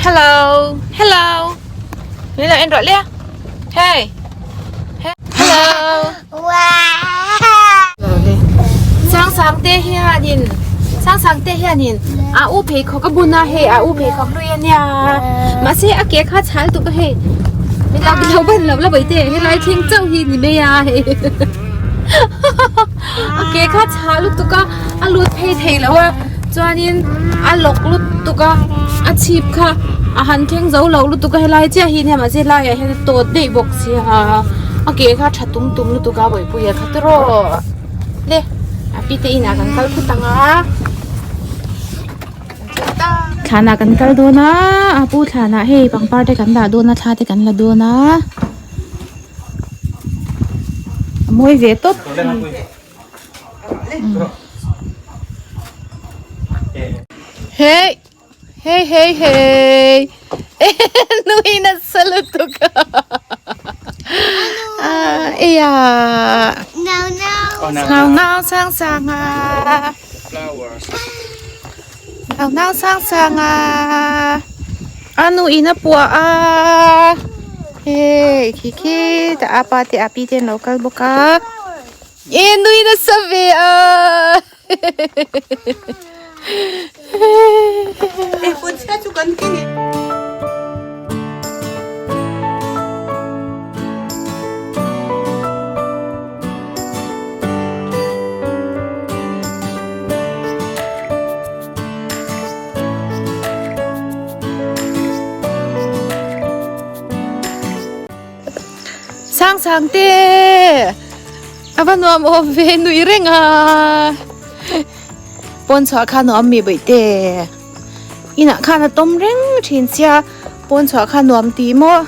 Hello Hello Min lo en rawh le Hey Hello Sang sang te hianin Sang sang te hianin a u pheikhawk a bun a hei a u pheikhawk hlui a nia mahse a ke kha chhal tuk a hei min lo lo ban lo la baite helai thleng chauh hi ni mai a hei a ke kha chhah lutuk a a lut phei thei lo a chuanin a lawk lutuk a a chhip kha a han thleng zo lo lutuk a helai chiah hi nia mahse helaiah hian a tawt daih bawk sia a ke kha tha tum tum lutuk a bawihpuia kha tiraw le a pi te inah kan kal phut ang a thlanah kan kal dawn a a pu thlanah hei pangpar te kan dah dawn a thla te kan la dawn a. A mawi ve tawp. Hey hey hey hey nui nasa lutuk a eia ngau ngau sang sang a ngau ngau sang sang a a nu in a puah a hei khi khi tah a pa te a pi te an lo kal bawk a e nui nasa ve a Sang sang te a va nuam awm ve nui reng a pawn chhuah kha nuam mi bawih te inah khan a tawm reng thin sia pawn chhuah kha nuam tih maw.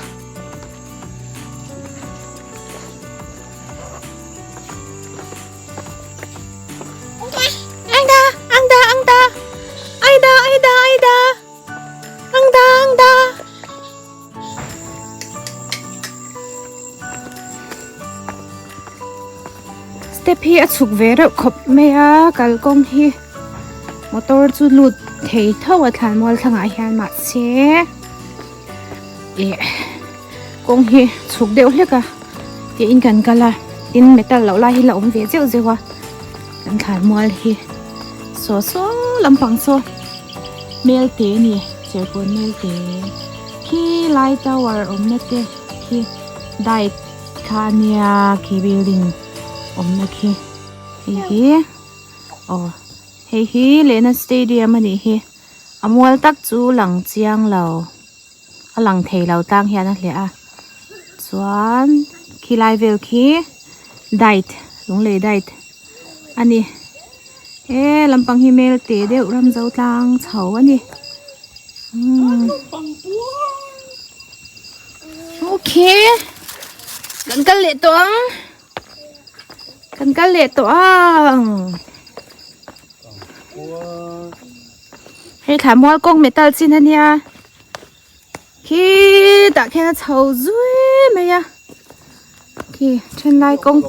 Angda angda angda aida aida aida angda angda Step hi a chhuk ve reuh khawp mai a kalkawng hi motor chu lut thei tho a thlan mual thlangah hian mahse ih kawng hi chhuk deuh hlek a tiin kan kal a tin metal loh lai hi la awm ve zeuh zeuh a kan thlan mual hi saw saw lampang saw hmel te a ni serkawn hmel te khi lai tower awmna te khi diet kha a nia khi building awmna khi hei hi aw hei hi lehna stadium a nih hi a mual tak chu lang chiang lo a lang thei lo tlang hian a hliah a chuan khilai vel khi diet lunglei diet a ni he lampang hi mel te deuh ram zo tlang chho a ni umm okay kan kal leh tawh ang kan kal leh tawh ang. Hei thla mual kawng metal chin a nia khitah khian a chho zui mai a khi then lai kawng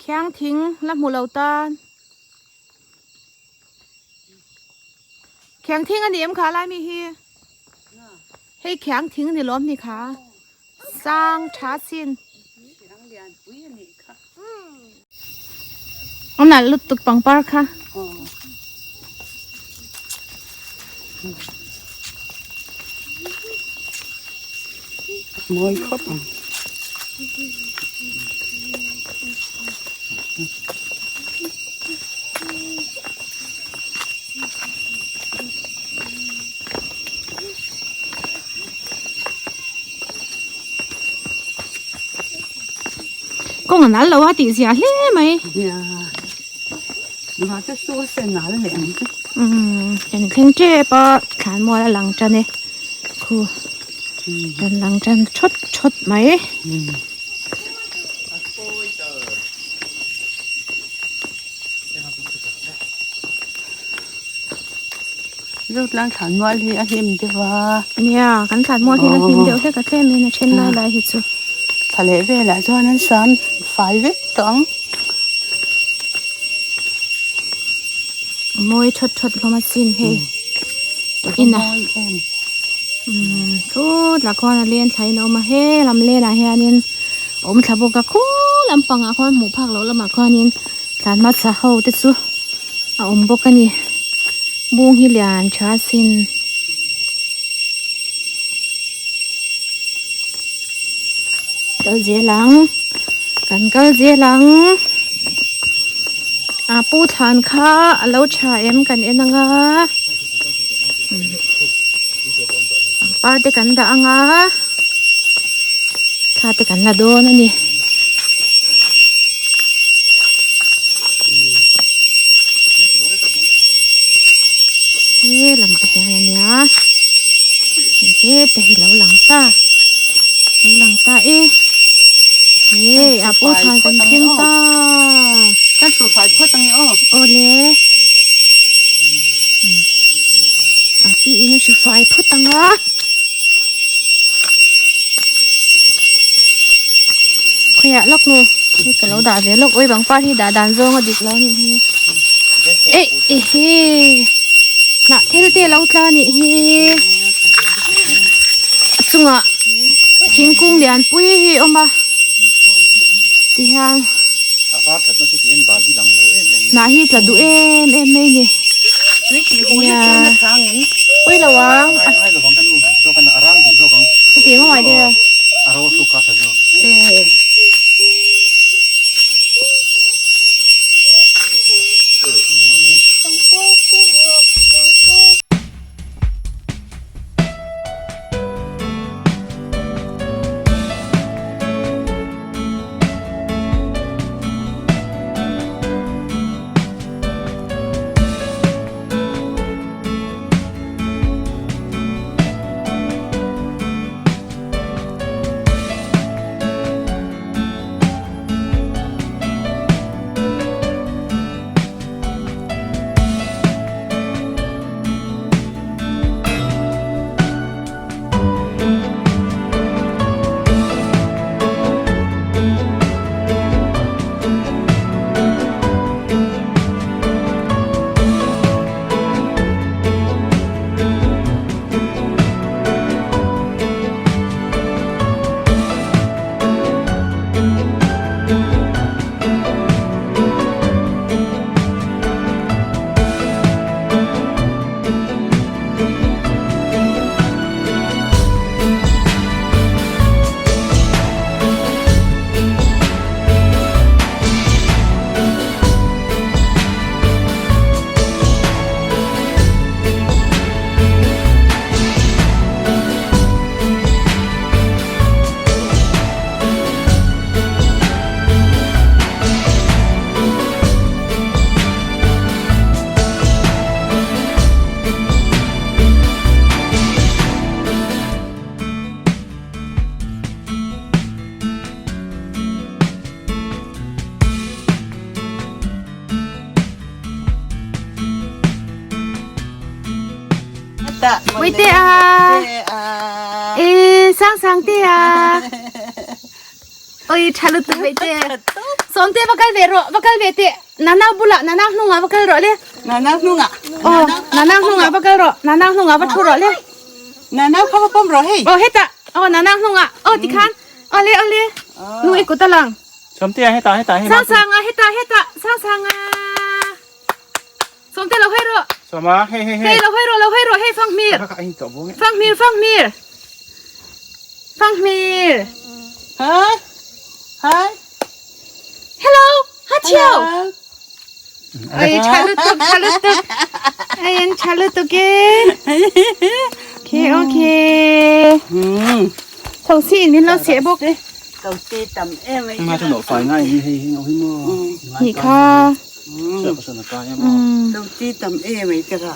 Khiang thing la hmu lo tan khiang thing a ni em kha lai mi hi hei khiang thing ni lawm ni kha sang tha sin a nalh lutuk pangpar kha mawi khawp ang Kawng a nal lo a tih zia hle mai. Nia. Mahse chu a sen nal leh ang chu. Umm kan thleng tep a thlan mual a lang tan e. Khu. Kan lang tan thawt thawt mai. Zotlang thlan mual hi a hnim deuh a. Nia, kan thlan mual hi a hnim deuh hlek a tlem in a then lai lai hi chu. Thla leh velah chuan an sam fai vek tawh ang. A mawi thawt thawt hlawm asin hei. Ina. Chu tah khuan a len thlain a awm a he lam lenah hianin a awm thla bawk a khu lampangah khuan hmuh phak loh lamah khuanin thlan hmasa ho te chu a awm bawk a ni bung hi lian tha sin. Kal zel ang kan kal zel ang a pu thlan kha a lo tha em kan en anga pangpar te kan dah anga thla te kan la dawn a ni. He lamah hian a nia hei heta hi lo lang ta lo lang ta e hei a pu than kan thleng ta kan hruh fai phawt ang e aw awle a pi in a hru fai phawt ang a. Khawiah lawk nu hei ka lo dah ve lawk ui pangpar hi dah dan zawng a dik lo anih hi eh ehe hnah thil te a lo tla anih hi a chungah thingkung lian pui hi a awm a tihian hnah hi tla duh em em mai a ni. Ui lo ang. Chuti maw mai deuh. Ui te a. E sang sang te a. Oi tha lutuk ve te. Sawm te va kal ve rawh va kal ve teh. Nana bulah nana hnungah va kal rawh le. Nana hnungah. Aw nana hnungah va kal rawh nana hnungah va thu rawh le. Nana kha va pawm rawh hei. Aw hetah aw nana hnungah aw tikhan awle awle nu i kut a lang. Sawmtea hetah hetah hei. Sangsanga hetah hetah sangsanga. Sawmte lo hawi rawh. Sawma hei hei hei. Hei lo hawi rawh lo hawi rawh hei fanghmir. Fanghmir fanghmir. Fanghmir. Hi. Hi. Hello. Ha chiao. Ai tha lutuk tha lutuk. Ai an tha lutuk e. Okay okay. Thosi in min lo seh bawk. Thosi tam em ai. Nga chu no fai ngai hi hei hi no hi mo. Ni kha. Thosi tam em ai te ra.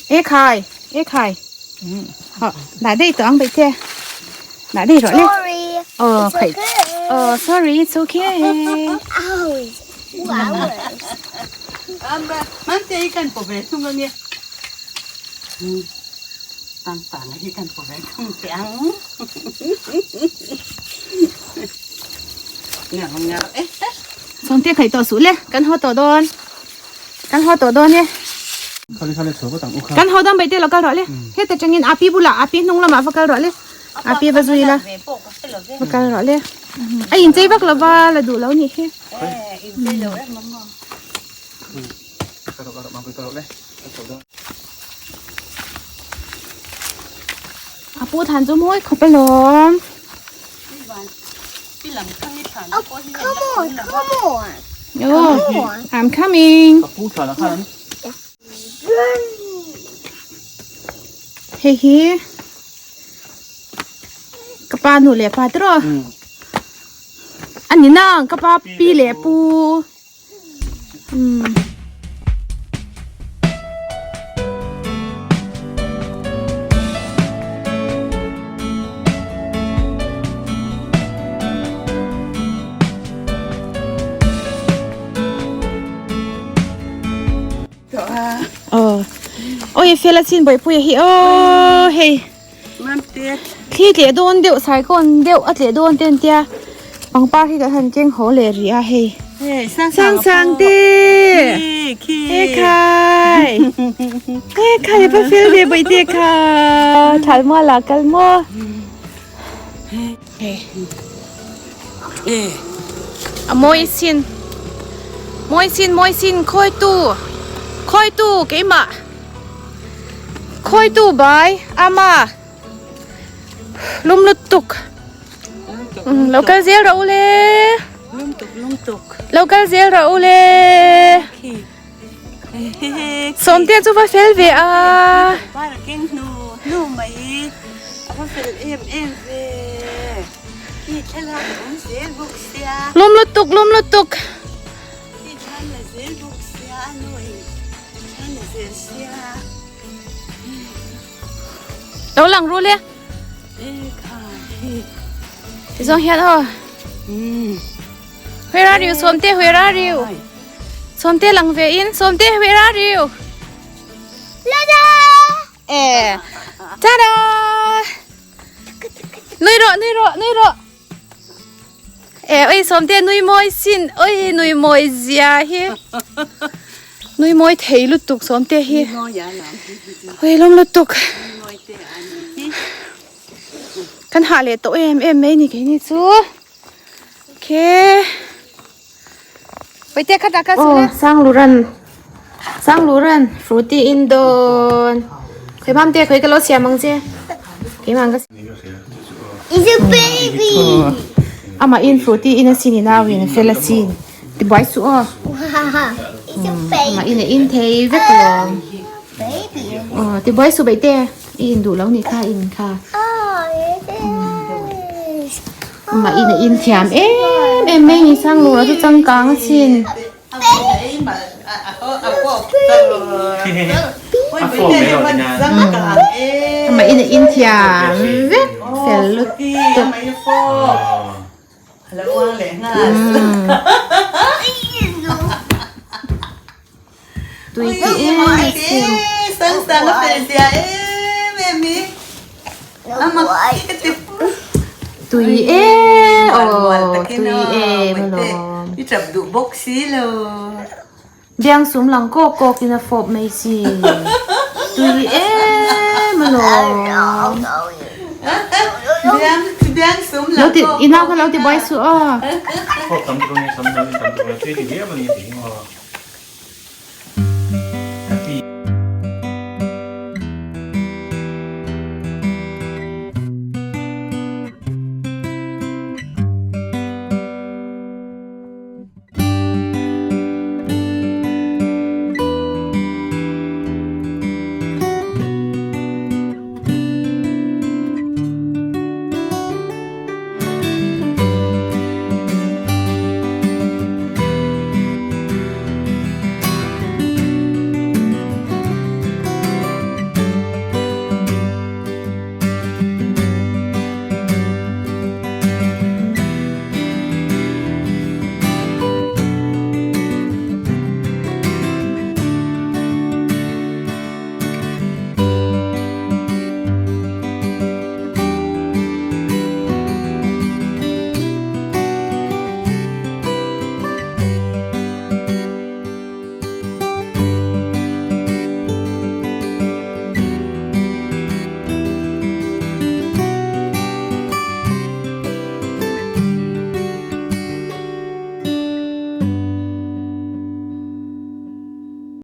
E khai. E khai. Ho dah daih tawh ang beih che. Dah daih rawh le. Sorry. Aw It's khai. okay. Aw sorry it's okay. Hours. Hours. Mante hi kan paw ve thung ange. Tang tang hi kan paw ve thung teh ang. Ngar ngar e. Sawmte khaih tawh suh le. Kan haw tawh dawn. Kan haw tawh dawn e. Kan haw dawn baihte lo kal rawh le. Heta tangin api bulah api hnung lamah va kal rawh le. Api va zui la. Va kal rawh le. A inchei vak lova la duh lo nih hi. A pu than chu mawi khawp alawm. Oh, come on, come on. Oh, I'm coming. Hei hi ka pa nu leh pa te rawh. A ni nang ka pa pi leh pu. Umm. Aw awi fel a chin bawihpuia hi aw hei thli tleh dawn deuh saikawn deuh a tleh dawn te an tia pangpar hi kan han keng haw leh rih a hei sang sang te he khai he khai a va fel ve bawihte kha thal mual ah kal maw hei a mawi sin mawi sin mawi sin khawi tu khawi tu keimah khawi tu bai ama lum lutuk lo kal zel rawh u le lo kal zel rawh u le Sawmte chu va fel ve a. Lum lutuk lum lutuk. Lo lang ru le. Ti zawng hian aw. Where are you Sawmte where are you? Sawmte lang ve in Sawmte where are you? Tada! Eh tada! Nui rawh nui rawh nui rawh. Eh oi Sawmte nui mawi sin oi nui mawi zia hi. Nui mawi thei lutuk Sawmte hi. Oi lawm lutuk. Kan hah leh tawh em em mai ni keini chu. Okay. Pawite kha taka chu le. Sangluran. Sangluran fruity in dawn. Khoi mam te khoi ka lo siam ang che. Keimah ang ka Is a baby. Ama in fruity in a sin in au in fel a sin. Ti buai su aw. It's a baby. Ama in a in thei vek lo. Baby. Aw ti buai su baite. I in duh lo nih kha in kha. Oh, it is. Amah in a in thiam em em mai ni sang lura chu changkang a chin. Amah in a in thiam vek fel lutuk. Tui ti em a sin. Tui em aw tui em alawm. Biang sum lang kawk kawk in a fawp mai si. Tui em alawm. Lo ti i nau kha lo ti buai suh aw.